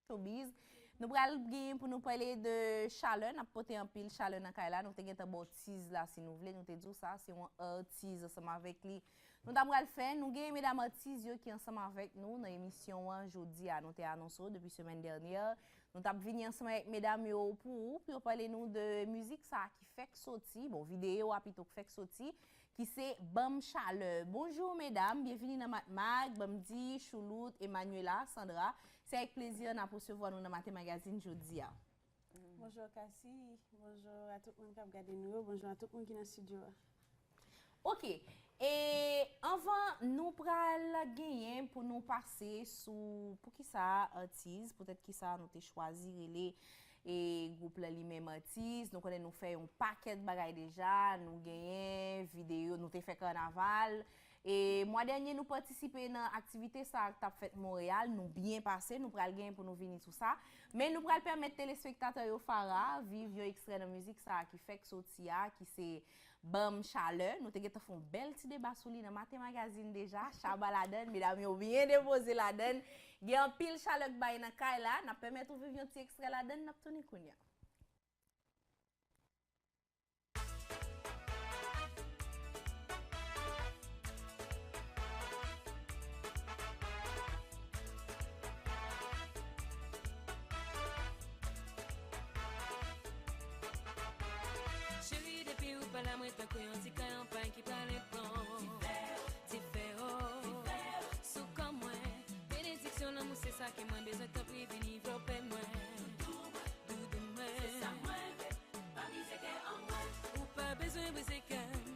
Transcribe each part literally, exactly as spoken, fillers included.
Showbiz. Nou pral genyen pou nou pale de chalè. N ap pote anpil chalè nan kay la. Nou te gentan ba w tease la, si nou vle. Nou te di w sa, se yon artist ansanm avèk li. Nou ta pral fè, nou genyen medam artist yo ki ansanm avèk nou nan emisyon an jodi a. Nou te anonse w depi semèn dènyè. Nou t ap vini ansanm avèk medam yo pou ou, pou yo pale nou de mizik sa a ki fèk soti, bon, videyo a pito k fèk soti, ki se Ban m Chalè. Bonjou medam, byenvini nan Matmag, Bamdi, Choulout, Emmanuela, Sandra. Se avèk plezi n ap resevwa nou nan Maten Magazine jodi a. Bonjou Cassie, bonjou a tout moun k ap gade nou yo, bonjou a tout moun ki nan estidyo a. Ok, e anvan nou pral genyen pou nou pase sou poukisa Artis, poutèt kisa nou te chwazi rele e gwoup la li menm Artis. Nou konnen nou fè yon pakèt bagay deja, nou genyen videyo, nou te fè kanaval. E mwa dènye nou patisipe nan aktivite sa a k t ap fèt Monreyal, nou byen pase, nou pral genyen pou nou vini sou sa. Men nou pral pèmèt telespektatè yo Fara viv yon ekstrè nan mizik sa a ki fèk soti a, ki se Ban m Chalè. Nou te gentan fè yon bèl ti deba sou li nan Maten Magazine deja. Chaba ladann, medam yo byen depoze ladann. Gen anpil chalè k bay nan kay la. N ap pèmèt ou viv yon ti ekstrè ladann, n ap tounen kounye a. Cheri, depi ou pa la, mwen tankou yon ti kanpay ki prale pran. Dife o, dife o, dife o sou kò mwen. Benediksyon lanmou se sa ke mwen bezwen, tanpri vini vlope mwen. Doudou mwen, doudou mwen, se sa mwen vle. Pa brize kè an mwen. Ou pa bezwen brize kè m.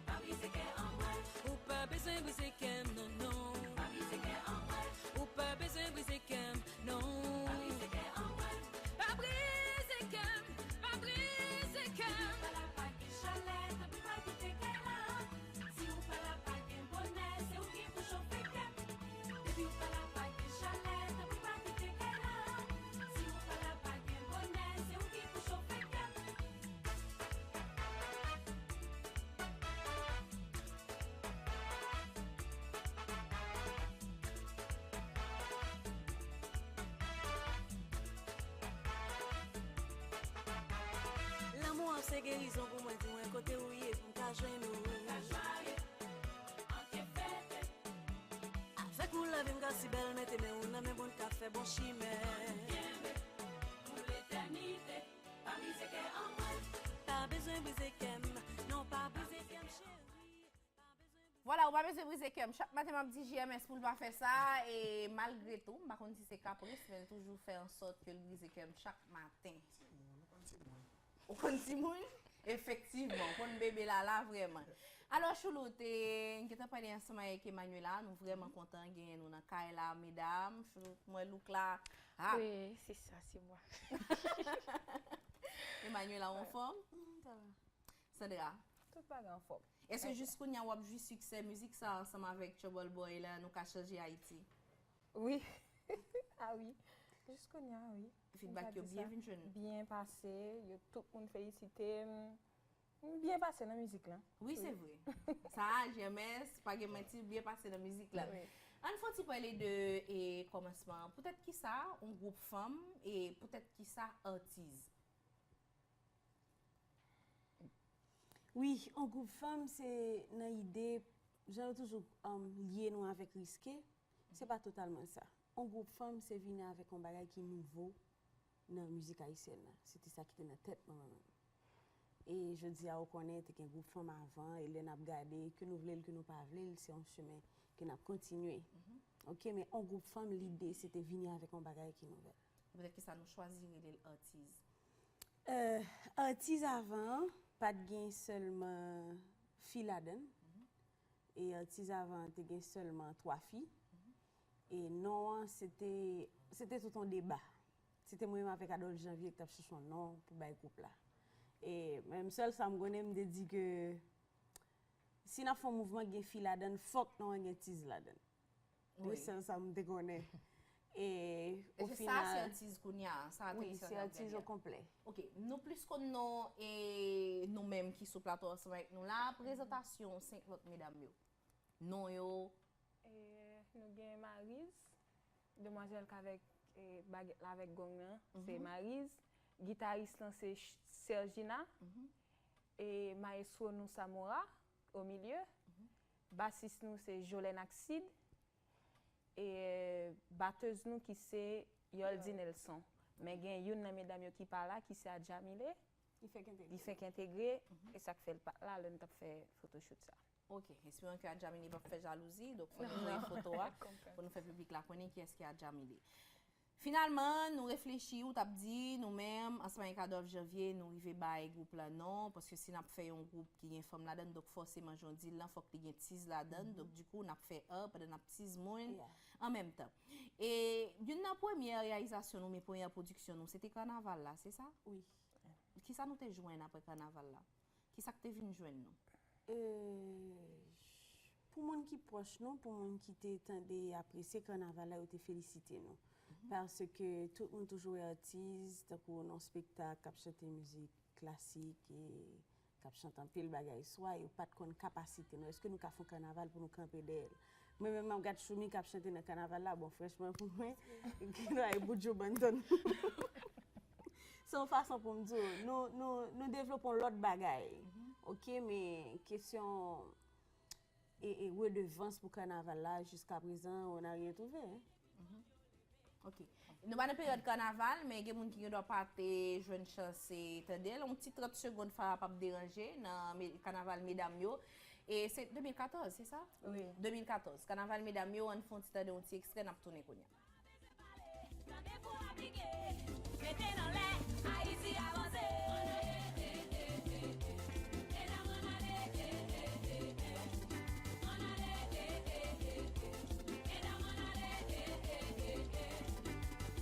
Pa brize kè an mwen. Ou pa bezwen brize kè m, non, non. Pa brize kè an mwen. Ou pa bezwen brize kè m, non. Pa brize kè an mwen. Pa brize kè m, pa brize kè m. Si w pa la, pa gen chalè, tanpri pa kite kay la. Si w pa la, pa gen bonè, se ou ki pou chofe kè m. Depi w pa la, pa gen chalè, tanpri pa kite kay la. Si w pa la, pa gen bonè, se ou ki pou chofe kè m. Lanmou an se gerizon pou mwen, di mwen kote ou ye pou m ka jwenn ou. Avèk ou lavi m ka si bèl, mete men ou nan men moun k ap fè bon chimen. Kenbe pou letènite, pa brize kè an mwen. Pa bezwen brize kè m, non pa brize kè m cheri. Pa bezwen brize. Vwala, ou pa bezwen brize kè m. Chak maten m ap di J M S pou l pa fè sa, e malgre tou, m pa konn si se kapris, men l toujou fè an sòt ke l brize kè m chak maten. Ou konn timoun? Efektivman, ou konn bebe Lala vrèman. Alò, Choulout, e, n gentan pale ansanm avèk Emmanuela, nou vrèman kontan genyen nou nan kay la, medam. Choulout, m wè look la. Ah! Oui, c'est ça, c'est moi. Emmanuela, ou anfòm? Mm, ça va. Sandra? Tout bagay anfòm. Èske jis kounye a w ap jwi siksè mizik sa ansanm avèk Trouble Boy la, Nou ka chanje Ayiti? Oui. Ah oui. Jis kounye a, oui. Feedback yo byen vin jwenn ou? Byen pase, yo tout moun felisite m. M byen pase nan mizik lan. Wi, se vre. Sa a, J M S, pa gen manti, byen pase nan mizik lan. Ann fè yon ti pale de e, kòmansman an. Poutèt kisa yon gwoup fanm e poutèt kisa Artis? Wi, yon gwoup fanm se nan ide, jan yo toujou um, lye nou avèk riske, se pa totalman sa. Yon gwoup fanm se vini avèk yon bagay ki nouvo nan mizik ayisyèn nan. Se te sa ki te nan tèt mwen, mwen menm. E jodi a, ou konnen, te gen gwoup fanm avan, e lè n ap gade, ke nou vle l, ke nou pa vle l, se yon chemen ke n ap kontinye. Ok, men yon gwoup fanm, lide se te vini avèk yon bagay ki nouvèl. Poutèt kisa nou chwazi rele l Artis? Euh, Artis avan an, pa t gen sèlman fi ladan l. E Artis avan an te gen sèlman twa fi. E non an, se te, se te tout yon deba. Se te mwen menm avèk Adolphe Janvier ki t ap chèche yon non pou bay gwoup la. E menm sèl sa m konnen, m te di ke si n ap fè yon mouvman ki gen fi ladan l, fòk non an gen Tiz ladan l. Se sèl sa m te konnen. E o final. Sa se Artis kounye a, sa te Wi, se Artis o konplè. Ok, nou plis konn non e nou menm ki sou plato ansanm avèk nou la, prezantasyon senk lòt medam yo. Non yo. E, nou gen Mariz, demwazèl k avèk E bagèt la avèk gong nan, se Mariz. Gitaris lan se Ch- Sergina. E mayestwo nou Samora, o milye. Basis nou se Jolène ak Sid. E batèz nou ki se Yoldy Nelson. Men gen youn nan medam yo ki pa la, ki se Adjamile. Li fenk entegre. Li fenk entegre, e sa k fè l pa t la lè n t ap fè photoshoot sa. Ok, esperan ke Adjamile p ap fè jalouzi, donk fò nou voye foto a pou nou fè piblik la konnen kiyès ki Adjamile. Finalman, nou reflechi, ou t ap di, nou menm, ansanm avèk Adolphe Janvier, nou rive bay gwoup la non, paske si n ap fè yon gwoup ki gen fanm ladan l, donk fòseman, jan w di l lan, fòk li gen tiz ladan l, donk dikou, n ap fè a pandan n ap tiz moun an menm tan. E youn nan premyè reyalizasyon nou, men premyè pwodiksyon nou, se te Kanaval la, se sa? Wi. Kisa nou te jwenn apre Kanaval la? Kisa k te vin jwenn nou? E, pou moun ki pwòch nou, pou moun ki te tande e apresye Kanaval la, yo te felisite nou. Paske tout moun toujou wè atis, tankou nan yon spektak, k ap chante mizik klasik, e k ap chante anpil bagay swa, yo pa t konn kapasite nou. Èske nou ka fè yon kanaval pou nou kanpe dèyè l? Mwen menm, m ap gad Choumi k ap chante nan kanaval la, bon, franchman, pou mwen, gen bagay bout jou bann tann. Se yon fason pou m di w, nou, nou, nou devlope yon lòt bagay. Ok, men kesyon e, e redevans pou kanaval la, jiska prezan, on a rien trouvé, hein. Ok. Nou pa nan peryòd kanaval, men gen moun ki gendwa pa te jwenn chans e tande l. Yon ti trant segonn Farah p ap deranje nan me- kanaval medam yo. E se de mil katòz, se sa? Wi. De mil katòz. Kanaval medam yo, ann fè yon ti tande yon ti ekstrè, n ap tounen kounye a. Tande kou aplike, mete nan lè, Ayiti avanse. Medam ann ale, medam ann ale, medam ann ale.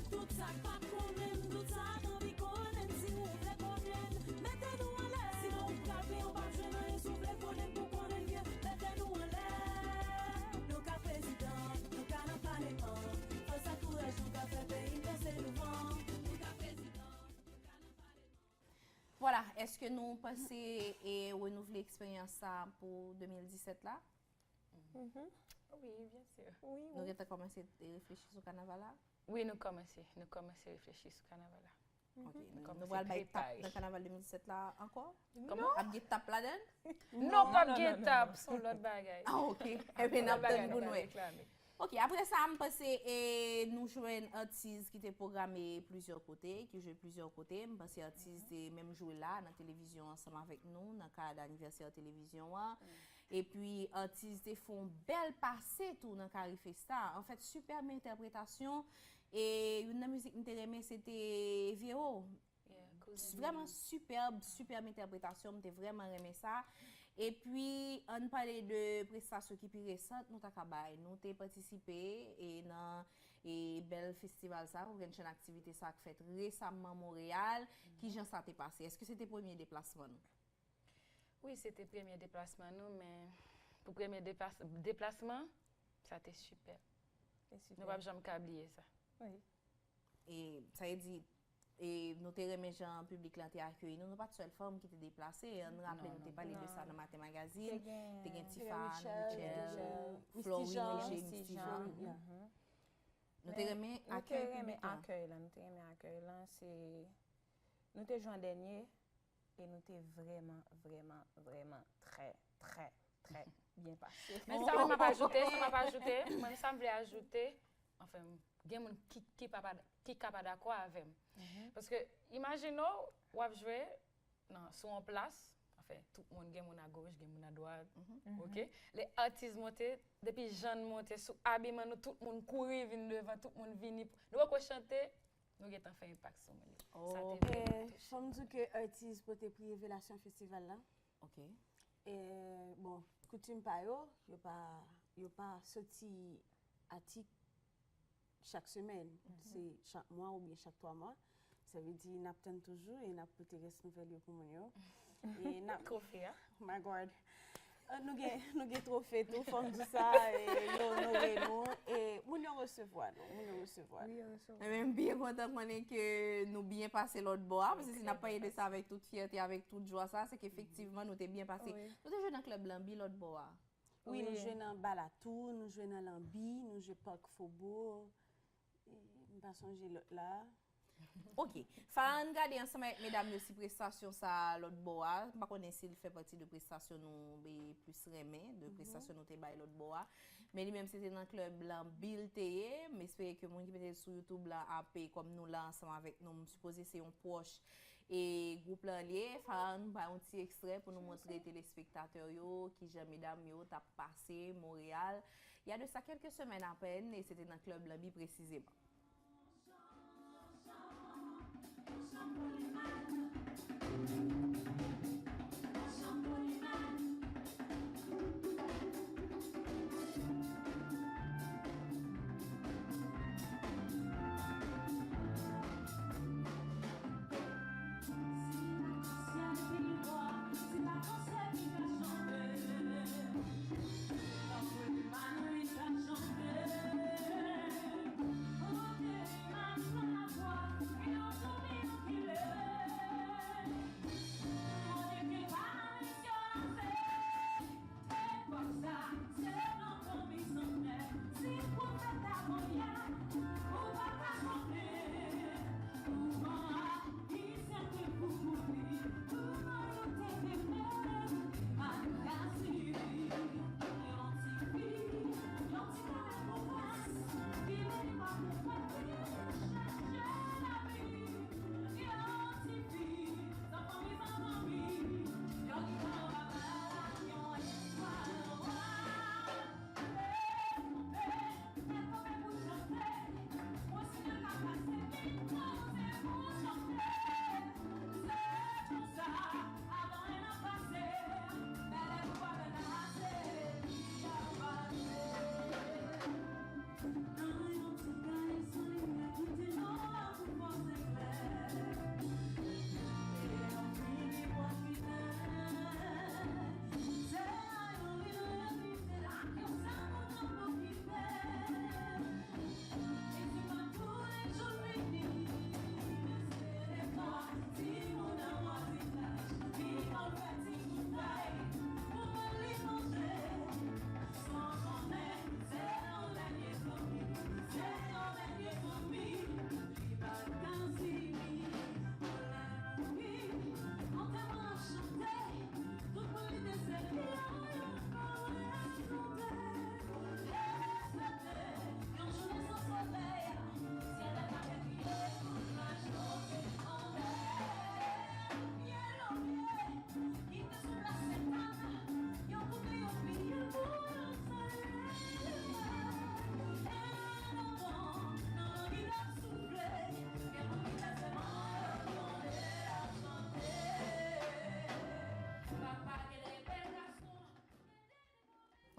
Tout sa k pa konnen m, tout sa k anvi konnen m, si w vle konnen m, mete nou anlè. Sinon ou pral pi, ou p ap jwenn anyen, si w vle konnen m pou konnen m byen, mete nou anlè. Nou ka prezidan, nou ka nan paleman, fòs ak kouraj nou ka fè peyi n panse douvan. Nou ka prezidan, nou ka nan paleman. Vwala, èske nou panse e renouvle eksperyans sa pou de mil disèt la? Mhm. Wi, byen si. Wi, wi. Nou gentan kòmanse e reflechi sou kanaval la? Wi, nou kòmanse. Nou kòmanse reflechi sou kanaval la. Ok. Nou kòmanse prepare. Nou pral bay tap nan kanaval de mil disèt la ankò? Kòman? Ap gen tap ladan l? Non, p ap gen tap, se yon lòt bagay. Ah, ok. Ebyen, n ap tann pou n wè. Ok, apre sa, m panse e nou jwenn atis ki te pwograme plizyè kote, ki jwe plizyè kote. M panse atis te menm jwe la, nan televizyon ansanm avèk nou, nan kad anivèsè televizyon an. Epi, atis te fè yon bèl pase tou nan Carifesta. Anfèt, sipèb entèpretasyon. E youn nan mizik m te renmen, se te Vye Wo. Yeah, Kouzin. Vrèman sipèb, sipèb entèpretasyon. M te vrèman renmen sa. Epi, ann pale de prestasyon ki pi resan nou ta ka bay. Nou te patisipe e nan e bèl festival sa, ou gen chan aktivite sa k fèt resamman Monreyal. Kijan sa te pase? Èske se te premye deplasman nou? Wi, se te premye deplasman nou, men pou premye deplas- deplasman, sa te sipè. Te sipè. Nou p ap janm ka bliye sa. Wi. E sa vle di, e nou te renmen jan piblik lan te akeyi nou. Nou pa t sèl fanm ki te deplase. Ann raple, nou te pale de sa nan Maten Magazin. Te gen Tifa, Michel, Flori, Roger, Misty Jean. Nou te renmen akèy piblik lan. Nou te renmen akèy lan. Se, nou te jwe an dènye. E nou te vrèman, vrèman, vrèman trè, trè, trè byen pase. Men sa mwen m ap ajoute, sa m ap ajoute, mwen sa m vle ajoute, anfen, gen moun ki, ki pa, pa, ki ka pa dakò avè m. Paske, imajine w, w ap jwe nan, sou yon plas, anfen, tout moun, gen moun agoch, gen moun adwat, oke? Lè atis monte, depi jan n monte, sou abiman nou, tout moun kouri vin devan, tout moun vini, nou poko chante, nou gentan fè enpak sou moun yo. Sa te vrèman touche. Fò m di w ke atis pote pri revelasyon festival la. Ok. E, bon, koutim pa yo, yo pa, yo pa soti atik chak semèn. Se chak mwa oubyen chak twa mwa. Sa vle di, n ap tann toujou e n ap pote rès nouvèl yo pou moun yo. E n ap Twofe a? My God. Ah, nou gen, nou gen twofe tou, fò m di sa, e yo onore nou, e moun yo resevwa nou, moun yo resevwa nou. Wi, yo resevwa. Ebyen, m byen kontan konnen ke nou byen pase lòt bò a, paske si n ap pale de sa avèk tout fyète, avèk tout jwa sa, se ke efektivman nou te byen pase. Wi. Nou te jwe nan klèb Lanbi lòt bò a. Wi, nou jwe nan Balatou, nou jwe nan Lanbi, nou jwe Parc Faubourg. E M pa sonje lòt la. Ok. Farah, ann gade ansanm avèk medam yo si prestasyon sa a lòt bò a. M pa konnen si l fè pati de prestasyon nou be plis renmen, de prestasyon nou te bay lòt bò a. Men li menm se te nan klèb lan Bill te ye. M espere ke moun ki mete l sou YouTube lan ape kòm nou la ansanm avèk nou. M sipoze se yon pwòch e gwoup lan li ye. Farah, ann bay yon ti ekstrè pou nou montre telespektatè yo kijan medam yo t ap pase Montréal. Il y a de ça quelques semaines à peine, e se te nan klèb lan Bill presizeman.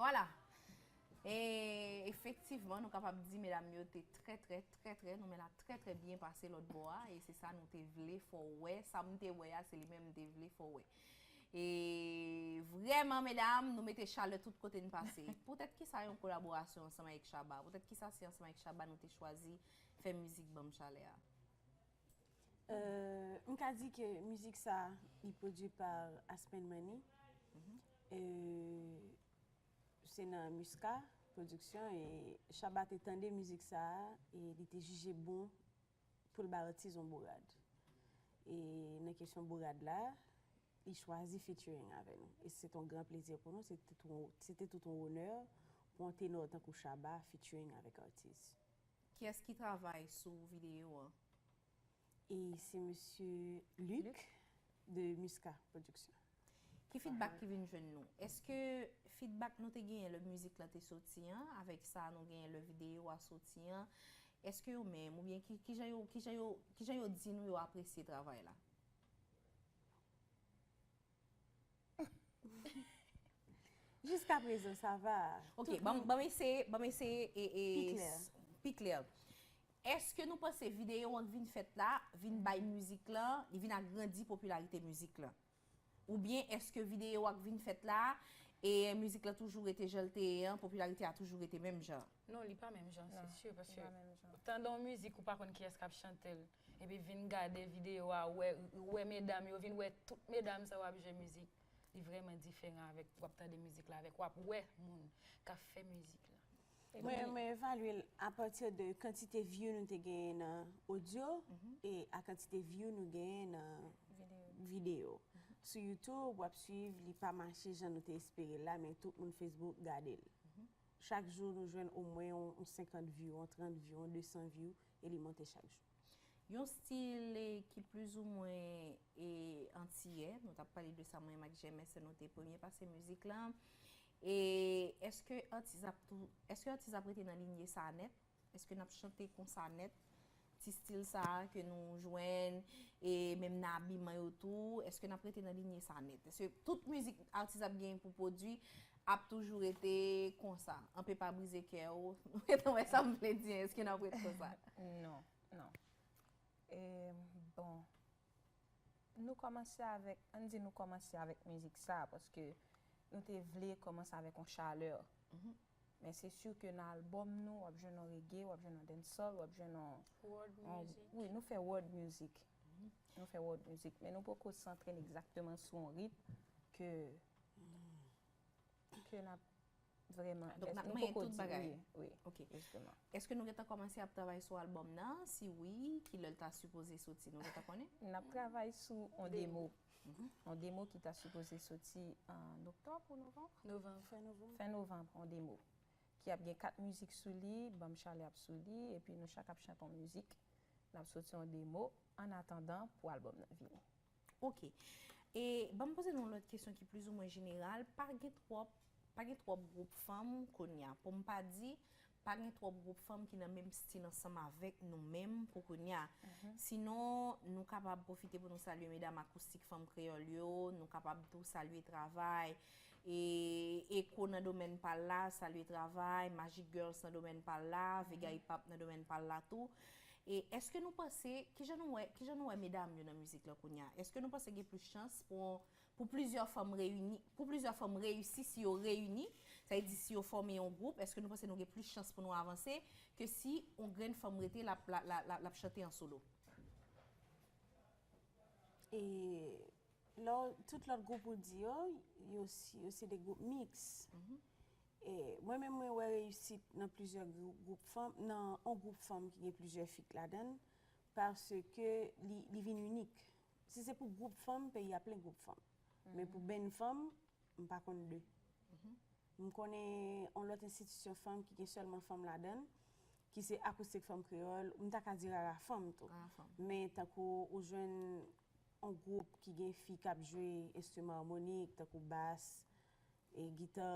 Vwala. E efektivman, nou kapab di medam yo te trè, trè, trè, trè, nou men la trè, trè byen pase lòt bò a. E se sa nou te vle fè w wè. Sa m te wè a, se li menm m te vle fè w wè. E vrèman, medam, nou mete chalè tout kote n pase. Poutèt kisa yon kolaborasyon ansanm avèk Shabba? Poutèt kisa se ansanm avèk Shabba nou te chwazi fè mizik Ban m chalè a? Euh, m ka di ke mizik sa, li pwodui pa Aspen Money. Euh, se nan Muska Production e Shabba te tande mizik sa e li te jije bon pou l bay atis yon bourad. E nan kesyon bourad la, li chwazi featuring avè nou. E se te yon gran plezi pou nou, se te tout, se te tout yon onè pou yon tenò tankou Shabba featuring avèk atis. Kiyès ki travay sou videyo an? E se mesye Luc de Muska Production. Ki feedback ki vin jwenn nou? Èske feedback nou te genyen lè mizik la te soti an, avèk sa nou genyen lè videyo a soti an, èske yo menm, oubyen ki, kijan yo, kijan yo, kijan yo di nou yo apresye travay la? Jiska prezan, sa va. Ok, ban m eseye, ban m eseye e, e, pi klè. Èske nou panse videyo an k vin fèt la, vin bay mizik lan, li vin agrandi popilarite mizik lan? Oubyen èske videyo a k vin fèt la, e mizik lan toujou rete jan l te ye an, popilarite a toujou rete menm jan? Non, li pa menm jan, se si, paske tande yon mizik ou pa konn kiyès k ap chante l, epi vin gade videyo a, wè, wè medam yo, vin wè tout medam sa yo ap jwe mizik, li vrèman diferan avèk w ap tande mizik la, avèk w ap wè moun k ap fè mizik la. Mwen, mwen evalye l apati de kantite view nou te genyen nan odyo e a kantite view nou genyen nan videyo. Sou YouTube, w ap swiv, li pa mache jan nou te espere l la, men tout moun Facebook gade l. Chak jou, nou jwenn omwen yon, yon senkant view, yon trant view, yon desan view, e li monte chak jou. Yon stil e, ki plizoumwen e antiyè, nou t ap pale de sa mwen menm ak G M S lè nou te premye pase mizik la. E èske atis ap tou, èske atis ap rete nan linye sa a nèt? Èske n ap chante konsa nèt? Ti stil sa a ke nou jwenn, e menm nan abiman yo tou, èske n ap rete nan linye sa a nèt? Èske tout mizik atis ap genyen pou pwodui ap toujou rete konsa? An pe pa brize kè w. Nou gentan wè sa m vle di, èske n ap rete konsa? Non, non. E, bon, nou kòmanse avèk, ann di nou kòmanse avèk mizik sa, paske nou te vle kòmanse avèk yon chalè. Men se si ke nan albòm nou, w ap jwenn yon reggae, w ap jwenn yon dancehall, w ap jwenn yon... World music. Wi, nou fè world music. Nou fè world music, men nou poko santre n egzakteman sou yon ritm ke, ke n ap vrèman... Donk, n ap manyen tout bagay. Wi, wi, jisteman. Èske nou gentan kòmanse ap travay sou albòm nan? Si wi, kilè l ta sipoze soti? Nou gentan konnen? N ap travay sou yon demo. Yon demo ki ta sipoze soti an oktòb ou novanm? Novanm, fen novanm. Fen novanm, yon demo. Ki ap gen kat mizik sou li, Banm Chalè ap sou li, epi nou chak ap chante yon mizik. N ap soti yon demo, an atandan pou albòm nan vini. Ok. E ban m poze nou yon lòt kesyon ki plizoumwen jeneral. Pa gen twòp, pa gen twòp gwoup fanm kounye a. Pou m pa di, pa gen twòp gwoup fanm ki nan menm stil ansanm avèk nou menm pou kounye a. Sinon, nou kapab pwofite pou nou salye medam Akoustik Fanm Kreyòl yo, nou kapab tou salye travay e Eko nan domèn pa l la, salye travay, Magic Girls nan domèn pa l la, Vega Hip Hop nan domèn pa l la tou. E èske nou panse, kijan nou wè, kijan nou wè medam yo nan mizik la kounye a? Èske nou panse gen plis chans pou, pou plizyè fanm reyini, pou plizyè fanm reyisi si yo reyini, sa vle di si yo fòme yon gwoup, èske nou panse nou gen plis chans pou nou avanse ke si yon grenn fanm rete l ap, l ap, l ap, l ap chante an solo? E lè w, tout lòt gwoup ou di yo, yo, yo se de gwoup miks. E mwen menm, mwen wè reyisit nan plizyè gwoup, gwoup fanm, nan yon gwoup fanm ki gen plizyè fi k ladan l, paske li, li vin inik. Si se pou gwoup fanm, peyi a plen gwoup fanm. Men pou benn fanm, m pa konn de. M konnen yon lòt enstitisyon fanm ki gen sèlman fanm ladan l, ki se Akoustik Fanm Kreyòl, m ta ka di Rara Fanm tou. Men tankou ou jwenn yon gwoup ki gen fi k ap jwe enstriman amònik, tankou bas, e gita,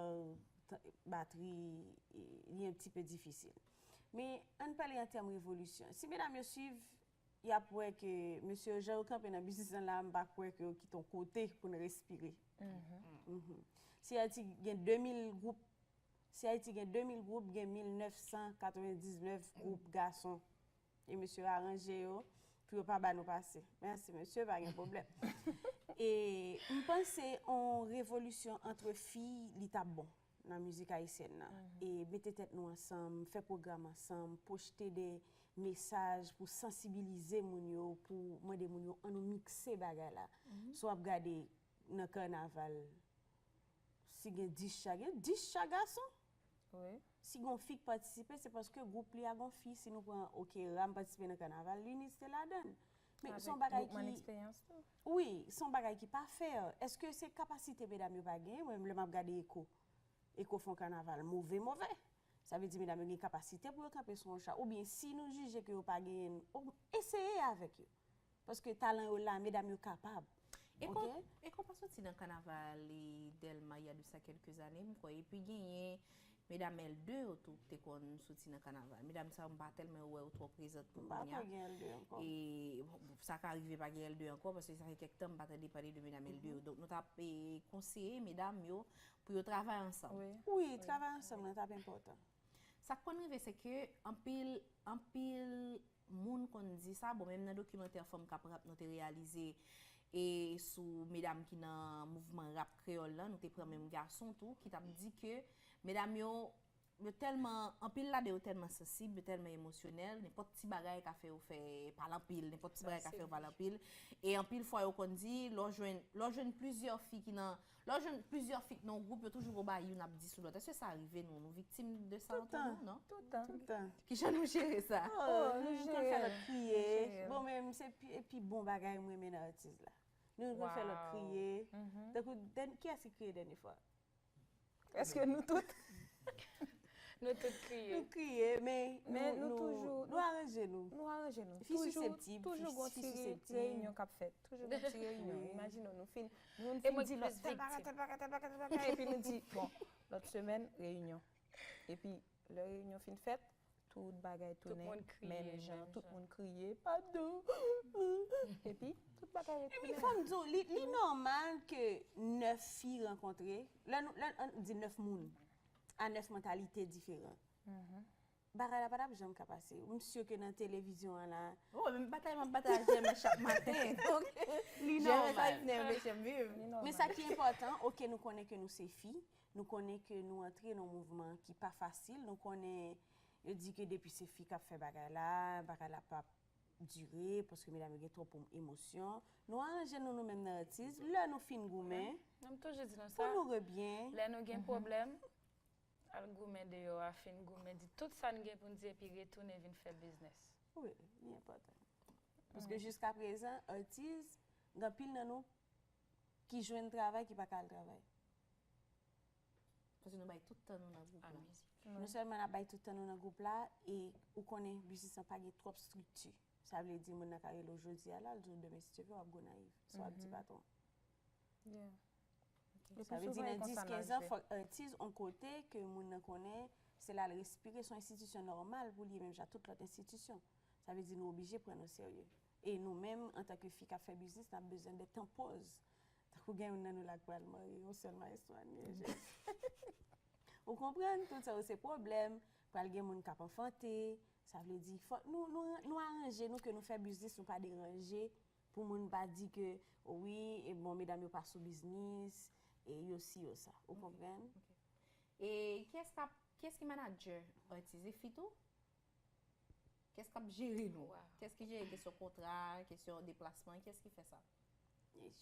batri, li yon ti pe difisil. Men ann pale an tèm revolisyon. Si medam yo swiv, y ap wè ke mesye yo, jan yo kanpe nan biznis lan la, m pa kwè ke yo kite yon kote pou n respire. Si Ayiti gen de mil gwoup, si Ayiti gen de mil gwoup, gen mil nèf san katrevendiznèf gwoup gason. E mesye yo aranje yo pou yo pa ba nou pase. Mèsi mesye, pa gen pwoblèm. E m panse yon revolisyon antre fi, li t ap bon nan mizik ayisyèn nan. E mete tèt nou ansanm, fè pwogram ansanm, pwochte de mesaj pou sansibilize moun yo, pou mande moun yo, ann nou mikse bagay la. Si w ap gade nan kanaval, si gen dis cha, gen dis cha gason. Si gen yon fi k patisipe, se paske gwoup li a gen yon fi. Si nou pran, oke, Ram patisipe nan kanaval, Linis te ladan l. Men se yon bagay ki... Wi, se yon bagay ki pa fè. Èske se kapasite medam yo pa genyen? Mwen, lè m ap gade Eko, Eko fè yon kanaval move, move. Sa vle di medam yo gen kapasite pou yo kanpe sou yon cha. Oubyen si nou jije ke yo pa genyen, eseye avèk yo. Paske talan yo la, medam yo kapab. Eko, Eko pa soti nan kanaval li Dèlma il y a de ça quelques années, m kwè. Epi genyen medam L de yo tou ki te konn soti nan kanaval. Medam sa yo, m pa tèlman wè yo twò prezant pou kounye a. M pa kwè gen L de ankò. E bon, sa ka rive pa gen L de ankò, paske sa fè kèk tan m pa tande pale de medam L de yo. Donk nou t ap, e, konseye medam yo pou yo travay ansanm. Wi, travay ansanm nan t ap enpòtan. Sa k konn rive, se ke anpil, anpil moun konn di sa, bon, menm nan dokimantè Fanm k ap rap nou te reyalize e sou medam ki nan mouvman rap kreyòl lan, nou te pran menm gason tou, ki t ap di ke medam yo, yo tèlman, anpil ladan yo tèlman sansib, yo tèlman emosyonèl, nenpòt ti bagay ka fè yo fè pale anpil, nenpòt ti bagay ka fè yo pale anpil. E anpil fwa yo konn di, lè w jwenn, lè w jwenn plizyè fi ki nan, lè w jwenn plizyè fi ki nan yon gwoup, yo toujou gon bagay youn ap di sou lòt. Èske sa rive nou? Nou viktim de sa antre nou, non? Toutan, toutan. Toutan. Kijan nou jere sa? Oh, nou konn fè lòt kriye. Bon, men se pi, pi bon bagay mwen renmen nan atis la. Nou konn fè lòt kriye. Tankou, kiyès ki kriye dènye fwa? Èske nou tout? Nou tout kriye. Nou kriye, men Men nou toujou nou aranje nou. Nou aranje nou. Fi siseptib, Toujou gon fi ti siseptib. Reyinyon k ap fèt. Toujou gon ti reyinyon. Imajine w, nou fin, nou fin di lòt tèl bagay, tèl bagay, tèl bagay, tèl bagay. Epi nou di, bon, lòt semèn, reyinyon. Epi lè reyinyon fin fèt, tout bagay tounen menm jan, tout moun kriye, padon. Epi tout bagay retounen. Fò m di w, li, li nòmal ke nèf fi rankontre, lè nou, lè n di nèf moun, a nèf mantalite diferan. Bagay la pa t ap janm ka pase. M si ke nan televizyon an la. Oh, menm batay m ap batay ak Jèmè chak maten. Donk, Jèmè sa vin enpeche m viv. Men sa ki enpòtan, oke, nou konnen ke nou se fi, nou konnen ke nou antre nan yon mouvman ki pa fasil, nou konnen yo di ke depi se fi k ap fè bagay la, bagay la p ap dire, paske medam yo gen twòp emosyon. Nou aranje nou nou menm nan atis, lè nou fin goumen, Mwen toujou di nou pou sa, nou rebyen. Lè nou gen pwoblèm, al goumen deyò a, fin goumen, di tout sa n gen pou n di, epi retounen vin fè biznis. Wi, li enpòtan. Paske jiska prezan, atis, gen anpil nan nou ki jwenn travay, ki pa ka al travay. Paske nou bay tout tan nou nan gwoup la. Non sèlman n ap bay tout tan nou nan gwoup la, e ou konnen biznis lan pa gen twòp estrikti. Sa vle di moun nan ka rele w jodi a la, l di w demen si Dye vle w ap Gonayiv. Sa w ap di patwon. Sa vle di nan dis kenz an, fòk atis on kote ke moun nan konnen se la l respire, se yon enstitisyon nòmal pou li, menm jan tout lòt enstitisyon. Sa vle di nou oblije pran nou serye. E nou menm, antanke fi k ap fè biznis, n ap bezwen de tan pòz. Tankou gen youn nan nou la k pral marye, yon sèl maestro a n gen, Jezi. Ou konprann? Tout sa yo se pwoblèm. Pral gen moun k ap anfante. Sa vle di, fòk nou, nou, nou aranje nou ke nou fè biznis, nou pa deranje. Pou moun pa di ke, o wi, e bon, medam yo pa sou biznis, e yo si, yo sa. Ou konprann? E kiyès k ap, kiyès ki manadjè atis? E fi tou? Kiyès k ap jere nou? Kiyès ki jere kesyon kontra, kesyon deplasman? Kiyès ki fè sa?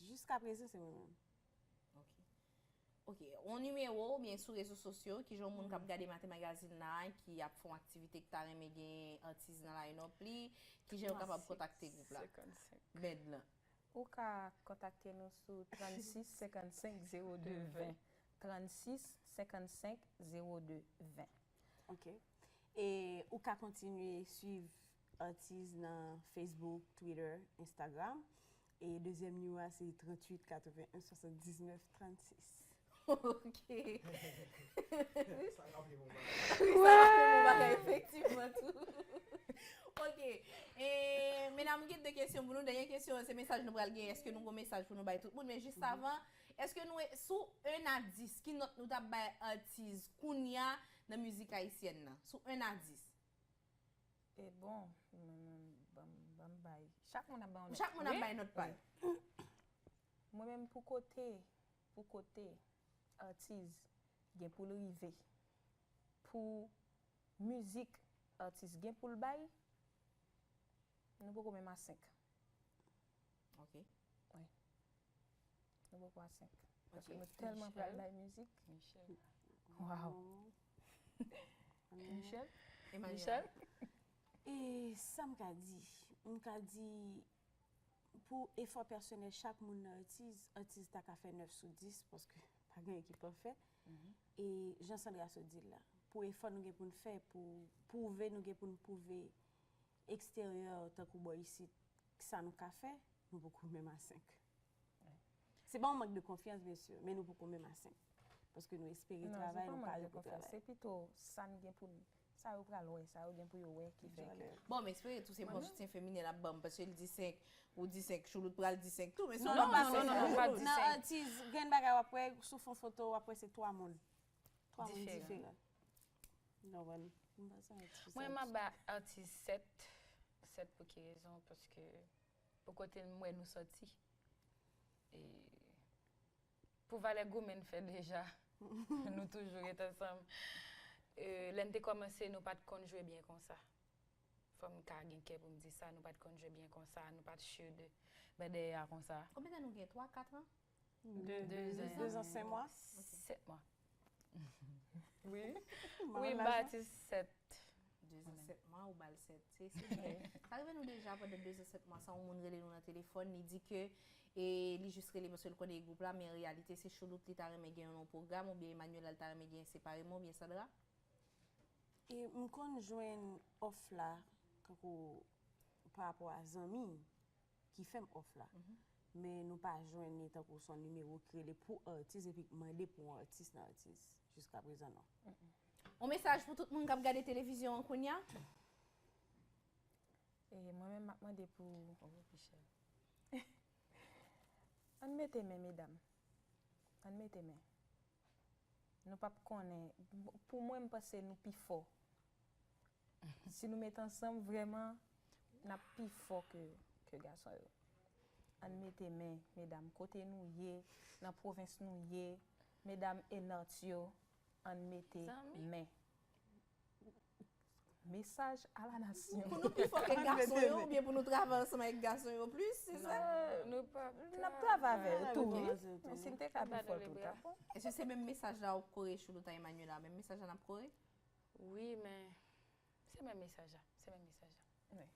Jiska prezan, se mwen menm. Ok. Ok, yon nimewo oubyen sou rezo sosyo, kijan yon moun k ap gade Maten Magazine la, ki ap fè yon aktivite, ki ta renmen gen atis nan line-up li, kijan yo kapab kontakte gwoup la? Band lan. Ou ka kontakte nou sou trannsis senkannsenk zewo de ven. Trannsis senkannsenk zewo de ven. Ok. E ou ka kontinye swiv atis nan Facebook, Twitter, Instagram. E dezyèm nimewo a se tranntuit katrevenn en swasanndiznèf trannsis. Ok. Sa raple m yon bagay. Sa raple m yon bagay, efektivman, tou. Ok. E, medam, m gen de kesyon pou nou. Dènye kesyon an, se mesaj nou pral gen. Èske nou gon mesaj pou nou bay tout moun? Men jis avan, èske nou, sou en a dis, ki nòt nou t ap bay atis kounye a nan mizik ayisyèn nan? Sou en a dis. E bon, ban m bay. Chak moun ap bay yon nòt. Chak moun ap bay nòt pa l. Mwen menm, pou kote, pou kote atis gen pou l rive, pou mizik atis gen pou l bay, nou poko menm a senk. Ok. Wi. Nou poko a senk. Paske nou tèlman pral bay mizik. Michel. Waw. Michel? Emmanuel. Michel? E sa m ka di? M ka di, pou efò pèsonèl chak moun nan atis, atis ta ka fè nèf sou dis, paske pa gen yon ekip pafè. E jan Sandra sot di l la, pou efò nou gen pou n fè, pou pwouve nou gen pou n pwouve eksteryè, tankou bò isit, sa nou ka fè, nou poko menm a senk. Se pa yon mank de konfyans, byen si, men nou poko menm a senk. Paske nou espere travay, nou pare pou travay. Se pito sa n gen pou n, sa yo pral wè, sa yo gen pou yo wè ki fè ke. Bon, m espere tou se bon soutyen feminen l ap ban m, paske l di senk, ou di senk, Choulout pral di senk tou, men si w Non, pa non, di non, senk, non, Choulout. non, nan atis, gen bagay w ap wè, sou fon foto, w ap wè se twa moun. Twa moun diferan. Non, wè, m pa sa atis. Mwen, m ap ba atis sèt. Sèt pou ki rezon? Paske pou kote m wè nou sòti. E pou valè goumen n fè deja, nou toujou ret ansanm. Euh, lè n te kòmanse, nou pa t konn jwe byen konsa. Fò m ka gen kè pou m di sa, nou pa t konn jwe byen konsa, nou pa t sure de bagay a konsa. Konbyen tan nou gen? Twa, kat an? De, de, de zan, senk mwa. Sèt mwa. Wi. Wi, m ba atis sèt. De zan, sèt mwa, ou ba l sèt. Se, se byen. Sa rive nou deja pandan de zan, sèt mwa, sa yon moun rele nou nan telefòn, li di ke, e, li jis rele paske l konnen gwoup la, men an reyalite, se Choulout li ta renmen gen yon pwogram, oubyen Emmanuela l ta renmen gen separeman, oubyen Sandra? E m konn jwenn òf la, kankou pa rapò a zanmi ki fè m òf la. Men nou pa jwenn li tankou se yon nimewo ki rele pou atis epi mande pou yon atis nan atis. Jiskaprezan, non. Yon mesaj pou tout moun k ap gade televizyon an kounye a? E mwen menm, m ap mande pou, oh, Michel. Ann mete men, medam. Ann mete men. Nou p ap konnen. Pou mwen, m panse nou pi fò. Si nou met ansanm, vrèman, n ap pi fò ke, ke gason yo. Ann mete men, medam, kote nou ye, nan pwovens nou ye, medam e nat yo, ann mete men. Mesaj a la nasyon. Pou nou pi fò ke gason yo, oubyen pou nou travay ansanm avèk gason yo plis, se sa? Non, nou p ap, n ap travay avè yo tou, wi. Men si n te ka pi fò tou, ta bon. Èske se menm mesaj la w ap kore Choulout a Emmanuela? Menm mesaj la n ap kore? Wi, men se menm mesaj la. Se menm mesaj la. Wi.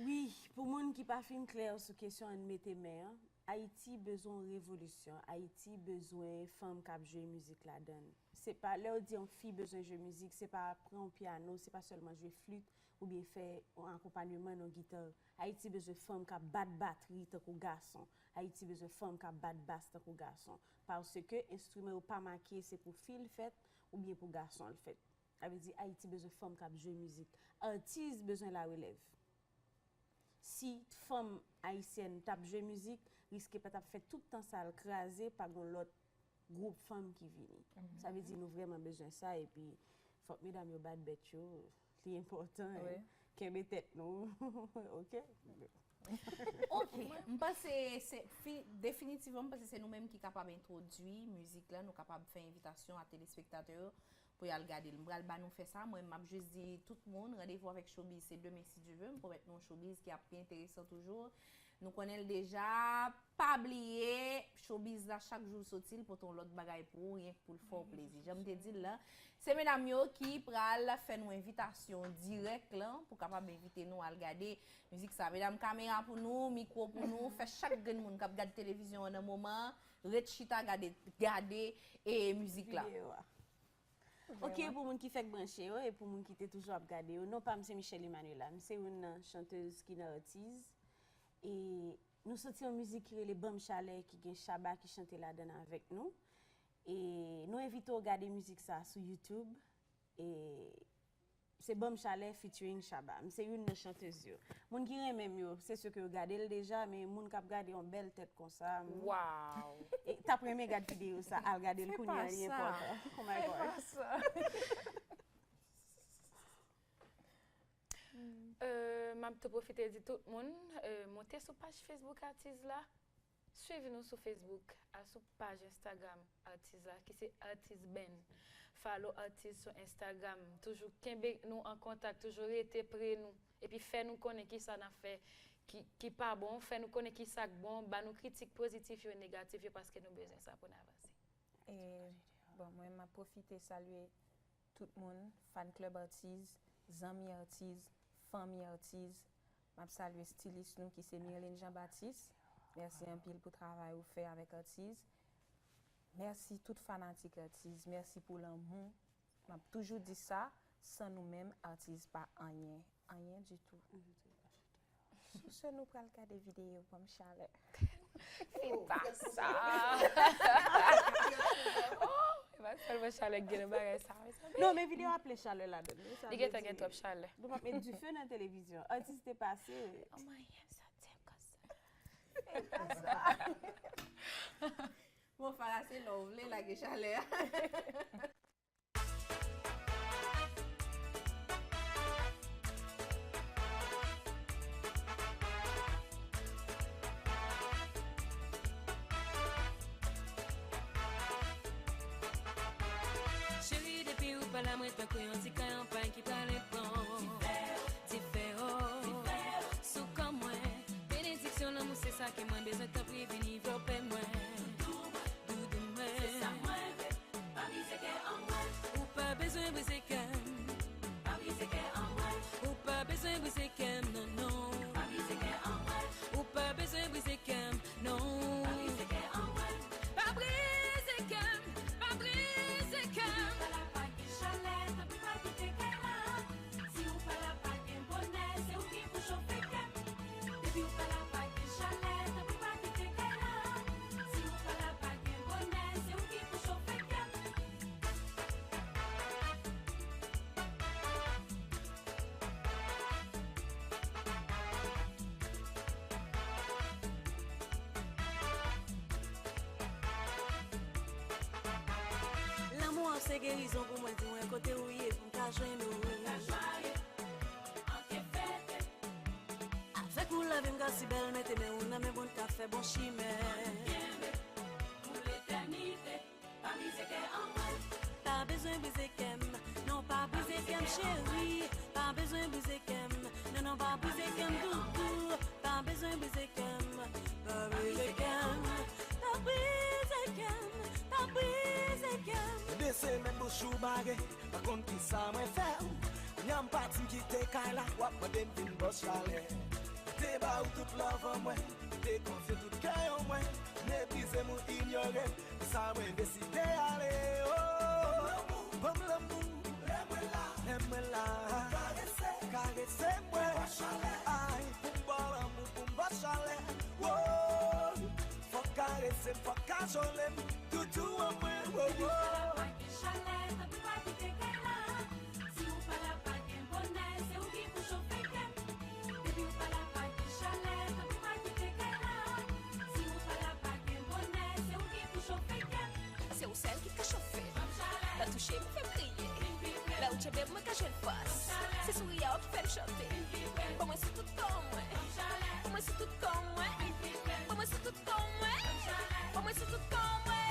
Wi, pou moun ki pa fin klè sou kesyon ann mete men an, Ayiti bezwen yon revolisyon. Ayiti bezwen fanm k ap jwe mizik ladan l. Se pa, lè yo di yon fi bezwen jwe mizik, se pa pran yon pyano, se pa sèlman jwe flit oubyen fè yon akonpanyeman nan gita. Ayiti bezwen fanm k ap bat batri tankou gason. Ayiti bezwen fanm k ap bat bas tankou gason. Paske enstriman yo pa make se pou fi l fèt oubyen pou gason l fèt. Sa vle di Ayiti bezwen fanm k ap jwe mizik. Atis bezwen larelèv. Si fanm ayisyèn t ap jwe mizik, riske pa t ap fè tout tan sa l kraze pa gon lòt gwoup fanm ki vini. Sa vle di nou vrèman bezwen sa, epi fòk medam yo bat bèt yo, li enpòtan, kenbe tèt nou, oke? Ok, m panse se, fi, definitivman, m panse se nou menm ki kapab entwodui mizik la, nou kapab fè envitasyon a telespektatè yo pou y al gade l. M pral ba nou fè sa, mwen m ap jis di tout moun, randevou avèk Showbiz se demen si Dye ve, m pwomèt nou yon Showbiz ki ap pi enteresan toujou. Nou konnen l deja, pa bliye, Showbiz la chak jou l soti, l pote yon lòt bagay pou ou, yen pou l fè w plezi. Jan m te di l lan, se medam yo ki pral fè nou envitasyon dirèk lan pou kapab envite nou al gade mizik sa. Medam, kamera pou nou, mikwo pou nou, fè chak grenn moun k ap gade televizyon an nan moman an ret chita gade, gade e mizik la. Videyo a. Ok, pou moun ki fèk branche yo e pou moun ki te toujou ap gade yo, non pa m se Michelle Emmanuela. M se youn nan chantèz ki nan Artiz. E nou soti yon mizik ki rele Ban m Chalè ki gen Shabba ki chante ladan l avèk nou. E nou envite w gade mizik sa sou YouTube. E se Ban m Chalè featuring Shabba. M se youn nan chantèz yo. Moun ki renmen m yo, se si ke yo gade l deja, men moun k ap gade yon bèl tèt konsa, m, e, t ap renmen gade videyo sa, al gade l kounye a, li enpòtan. Oh my God. Fè pa sa. Euh, m ap tou pwofite di tout moun, euh, monte sou paj Facebook Artiz la. Swiv nou sou Facebook, al sou paj Instagram Artiz la, ki se Artiz Band. Follow Artiz sou Instagram. Toujou kenbe nou an kontak, toujou rete pre nou. Epi fè nou konnen kisa n ap fè ki, ki pa bon, fè nou konnen kisa k bon, ba nou kritik pozitif yo, negatif yo, paske nou bezwen sa pou n avanse. E, bon, mwen, m ap pwofite salye tout moun, fan club Artiz, zanmi Artiz, fanmi Artiz. M ap salye stilis nou ki se Mirline Jean Baptiste. Mèsi anpil pou travay ou fè avèk Artiz. Mèsi tout fanatik Artiz. Mèsi pou lanmou. M ap toujou di sa, san nou menm, Artiz pa anyen. Anyen ditou. Sou se nou pral gade videyo Ban m Chalè. Fè pa sa. Oh, e pa sèlman chalè k gen nan bagay sa, mezanmi. Non, men videyo a plen chalè ladan l, wi. Li gentan gen twòp chalè. Nou p ap met dife nan televizyon. Artiz te pase. An mwen, santi m konsa. Fè pa sa. Bon, Farah, se lè w vle lage chalè a. Cheri, depi ou pa la, mwen Mwen bezwen tanpri vini vlope mwen. Doudou mwen, doudou mwen, se sa mwen vle. Pa brize kè an mwen. Ou pa bezwen brize kè m. Pa brize kè an mwen. Ou pa bezwen brize kè m, non, non. Pa brize kè an mwen. Ou pa bezwen brize kè m, non. Pa brize kè an mwen. Pa brize kè m, pa brize kè m. Kay la pa gen chalè, tanpri pa kite kay la. Si w pa la, pa gen bonè, se ou ki pou chofe kè m. Depi w pa la, pa gen chalè, tanpri pa kite kay la. Si w pa la, pa gen bonè, se ou ki pou chofe kè m. Lanmou an se gerizon pou mwen, di mwen kote ou ye pou m ka jwenn ou. Avèk ou lavi m ka si bèl, mete men ou nan men, bon, n ka fè bon chimen. Pa brize kè an mwen. Pa bezwen brize kè m, non, pa brize kè m, cheri. Pa bezwen brize kè m, non, non, pa brize kè m, doudou. Pa bezwen brize kè m, pa brize kè m, pa brize kè m, pa brize kè m. De semèn bouch ou bare, pa konn kisa mwen fè w. Kounya m pati m kite kay la, w ap mande m vin bòs chalè. Te ba ou tout love an mwen, te konfye tout kè an mwen. Meprize m ou inyore m, sa mwen deside ale, oh. Ban m lanmou, lè mwen la, lè mwen la. Karese, karese mwen, ay, pou m ba w lanmou, pou m ba w chalè, oh. Fòk karese m, fòk kajole m, doudou an mwen, oh, oh. Chalè, tanpri pa kite kay la. Si w pa la, pa gen bonè, se ou ki pou chofe kè m. Depi w pa la, pa gen chalè, tanpri pa kite kay la. Si w pa la, pa gen bonè, se ou ki pou chofe kè m. Se ou sèl ki ka chofe m. Lè w touche m, fè m kriye. Lè w tchenbe m, mwen ka jwenn fòs. Se souri a w ki fè m chante. Ban mwen sou tout kò mwen. Ban mwen sou tout kò mwen. Ban mwen sou tout kò mwen. Ban mwen sou tout kò mwen.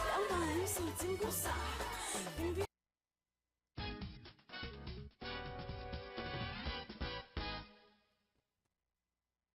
Lè w nan men m, santi m konsa.